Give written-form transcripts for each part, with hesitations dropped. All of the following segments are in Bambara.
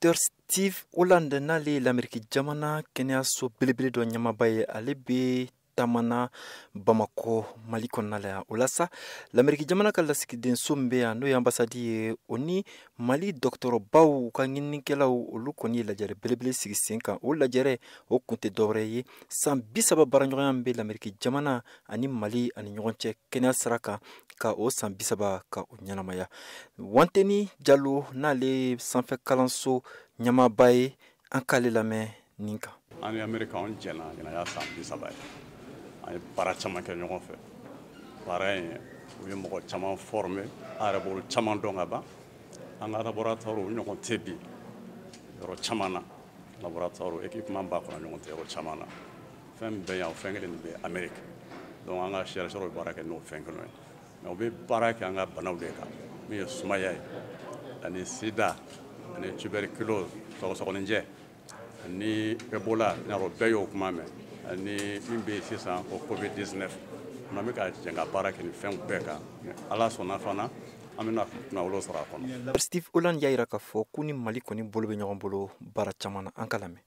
Dr Steve Holland, n'ale ye Lameriki jamana kɛnɛyaso belebele dɔ ɲɛmaaba ye, ale bɛ taamana Bamakɔ, Mali kɔnɔna la yan. O la sa, Lameriki jamana ka lasigidenso min bɛ yan, n'o ye ambassade ye, o ni Mali dɔgɔtɔrɔbaw ka ɲininikɛlaw, olu kɔni ye lajɛrɛ belebele sigi sen kan. O lajɛrɛ o kun tɛ dɔwɛrɛ ye, san 30 baaraɲɔgɔnya min bɛ Lameriki jamana ani Mali ani ɲɔgɔn cɛ kɛnɛya sira kan, ka o san 30 ka o ɲɛnamaya. Wanteni Jalo, n'ale ye sanfɛ kalanso ɲɛmaaba ye, an k'ale lamɛn nin kan. An ni Amerika, an jɛna ɲinan y'a san 30 ye. An ye baara caman kɛ ɲɔgɔn fɛ. Baara in, u ye mɔgɔ caman former, an yɛrɛ b'olu caman dɔn ka ban. An ka laboratoire ɲɔgɔn tɛ bi yɔrɔ caman na. Laboratoire équipement b'a kɔnɔ, ɲɔgɔn tɛ yɔrɔ caman na. Fɛn min bɛ yan, o fɛn kelen de bɛ Amérique. Donc an ka chercheurs bɛ baara kɛ n'o fɛn kelen ye, mais u bɛ baara kɛ an ka banaw de kan, min ye sumaya ye ani sida ani tuberculose, sɔgɔsɔgɔninjɛ, ani Ebola. N'a bɛɛ y'o kuma mɛn, ani min bɛ yen sisan ko Covid 19. An bɛ ka jɛ ka baara kɛ nin fɛnw bɛɛ kan. Ala sɔnna fana, an bɛna kunnawolo sɔrɔ a kɔnɔ. Steve Holland y'a jira k'a fɔ ko ni Mali kɔni bolo bɛ ɲɔgɔn bolo baara caman na. An ka lamɛn.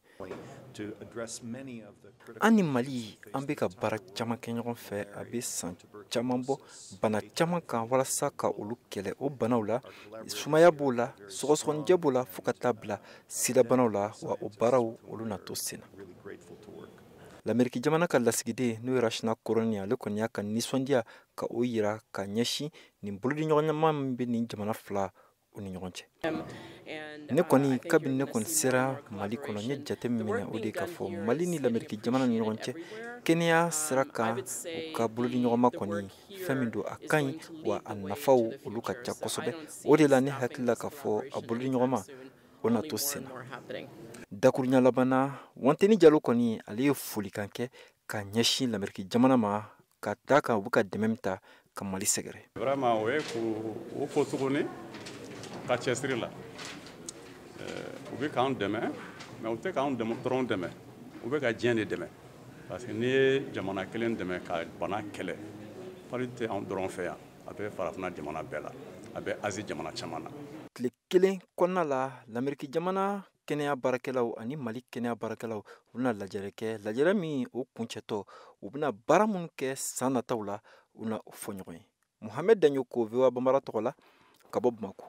An ni Mali, an bɛ ka baara caman kɛ ɲɔgɔn fɛ, a bɛ san caman bɔ, bana caman kan, walasa ka olu kɛlɛ. O banaw la, sumaya b'o la, sɔgɔsɔgɔnijɛ b'o la, fo ka taa bila sidabanaw la. Wa o baaraw, olu na to sen na. Lameriki jamana ka lasigiden, n'o ye Rachna Koroni, ale kɔni y'a ka nisɔndiya ka o yira ka ɲɛsin nin bolodiɲɔgɔnɲama min bɛ nin jamana fila u ni ɲɔgɔn cɛ. Ne kɔni, kabini ne kɔni sera Mali kɔnɔ, n ye jate min minɛ, o de k'a fɔ Mali ni Lameriki jamana ni ɲɔgɔn cɛ kɛnɛya sira kan, u ka bolodiɲɔgɔnma kɔni, fɛn min don, a ka ɲi, wa a nafaw, olu ka ca kosɛbɛ. O de la ne hakili la k'a fɔ a bolodiɲɔgɔnma, o na to sen na. Dakuruɲa laban na, Wanteni Jalo kɔni, ale ye folikan kɛ ka ɲɛsin Lameriki jamana ma, ka da kan u bɛ ka dɛmɛ min ta ka Mali sɛgɛrɛ. Vraiment, o ye k'o fo tuguni ka cɛsiri la. U bɛ k'an dɛmɛ, mais u tɛ k'an dɔrɔn dɛmɛ, u bɛ ka diɲɛ de dɛmɛ, parce que n'i ye jamana kelen dɛmɛ ka bana kɛlɛ, palu tɛ anw dɔrɔn fɛ yan, a bɛ Farafinna jamana bɛɛ la, a bɛ Asie jamana caman na. Tile kelen kɔnɔna la, Lameriki jamana kɛnɛya baarakɛlaw ani Mali kɛnɛya baarakɛlaw, u bɛna lajɛrɛ kɛ, lajɛrɛ min o kuncɛtɔ, u bɛna baara minnu kɛ san nataw la, u na o fɔ ɲɔgɔn ye. Muhamɛd Daɲoko, VOA Banbara tɔgɔ la, ka bɔ Bamakɔ.